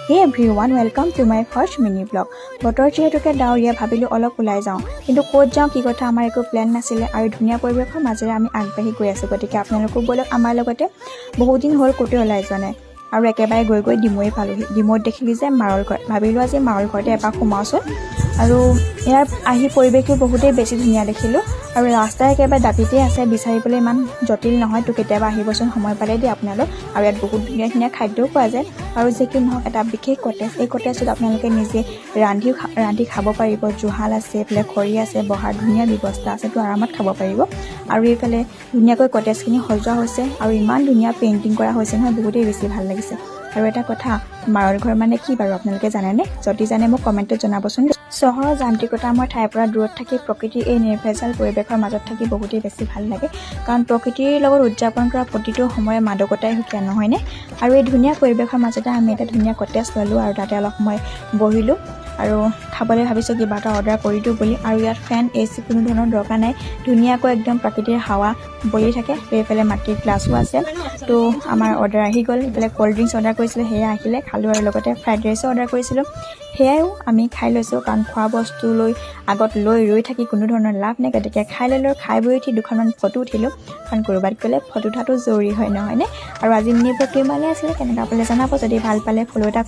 Hey everyone, welcome to my first mini vlog. বতৰ যিহেতুকে ডাৱৰীয়া, ভাবিলোঁ অলপ ওলাই যাওঁ। কিন্তু ক'ত যাওঁ, কি কথা, আমাৰ একো প্লেন নাছিলে। আৰু ধুনীয়া পৰিৱেশৰ মাজেৰে আমি আগবাঢ়ি গৈ আছোঁ, গতিকে আপোনালোকো ব'লক আমাৰ লগতে। বহুত দিন হ'ল ক'তো ওলাই যোৱা নাই। আৰু একেবাৰে গৈ গৈ ডিমৌৱে পালোহি। ডিমৌত দেখিলোঁ যে মাৰল ঘৰ। ভাবিলোঁ আজি মাৰল ঘৰতে এপাক সোমাওচোন। আৰু ইয়াৰ আহি পৰিৱেশটো বহুতেই বেছি ধুনীয়া দেখিলোঁ। আৰু ৰাস্তা একেবাৰে দাঁতিতে আছে, বিচাৰিবলৈ ইমান জটিল নহয়। তো কেতিয়াবা আহিবচোন সময় পালে দেই আপোনালোক। আৰু ইয়াত বহুত ধুনীয়া ধুনীয়া খাদ্যও পোৱা যায়। আৰু যি কি নহওক, এটা বিশেষ কটেজ। এই কটেজটোত আপোনালোকে নিজে ৰান্ধিও ৰান্ধি খাব পাৰিব। জুহাল আছে, এইফালে খৰি আছে, বহাৰ ধুনীয়া ব্যৱস্থা আছে। তো আৰামত খাব পাৰিব। আৰু এইফালে ধুনীয়াকৈ কটেজখিনি সজোৱা হৈছে আৰু ইমান ধুনীয়া পেইণ্টিং কৰা হৈছে নহয়, বহুতেই বেছি ভাল লাগিছে। আৰু এটা কথা, মাৰল ঘৰ মানে কি বাৰু আপোনালোকে জানেনে? যদি জানে, মোক কমেণ্টত জনাবচোন। চহৰৰ যান্ত্ৰিকতাময় ঠাইৰ পৰা দূৰত থাকি প্ৰকৃতিৰ এই নিৰ্ভেজাল পৰিৱেশৰ মাজত থাকি বহুতেই বেছি ভাল লাগে, কাৰণ প্ৰকৃতিৰ লগত উদযাপন কৰা প্ৰতিটো সময়ৰ মাদকতাই সুকীয়া, নহয়নে? আৰু এই ধুনীয়া পৰিৱেশৰ মাজতে আমি এটা ধুনীয়া কটেজ ল'লোঁ আৰু তাতে অলপ সময় বহিলোঁ আৰু খাবলৈ ভাবিছোঁ কিবা এটা অৰ্ডাৰ কৰি দিওঁ বুলি। আৰু ইয়াত ফেন, এচি কোনো ধৰণৰ দৰকাৰ নাই, ধুনীয়াকৈ একদম প্ৰাকৃতিক হাৱা বলি থাকে। এইফালে মাটিৰ গ্লাছো আছে। তো আমাৰ অৰ্ডাৰ আহি গ'ল। এইফালে ক'ল্ড ড্ৰিংকছ অৰ্ডাৰ কৰিছিলোঁ, সেয়া আহিলে, খালোঁ। আৰু লগতে ফ্ৰাইড ৰাইচো অৰ্ডাৰ কৰিছিলোঁ, সেয়াও আমি খাই লৈছোঁ, কাৰণ খোৱা বস্তু লৈ আগত লৈ ৰৈ থাকি কোনো ধৰণৰ লাভ নাই। গতিকে খাই ল'লোঁ। খাই বৈ উঠি দুখনমান ফটো উঠিলোঁ, কাৰণ ক'ৰবাত গ'লে ফটো উঠাটো জৰুৰী হয়, নহয়নে? আৰু আজি মিনি ব্লগটো ইমানেই আছিলে। কেনেকুৱা পালে জনাব। যদি ভাল পালে ফ'ল' এটা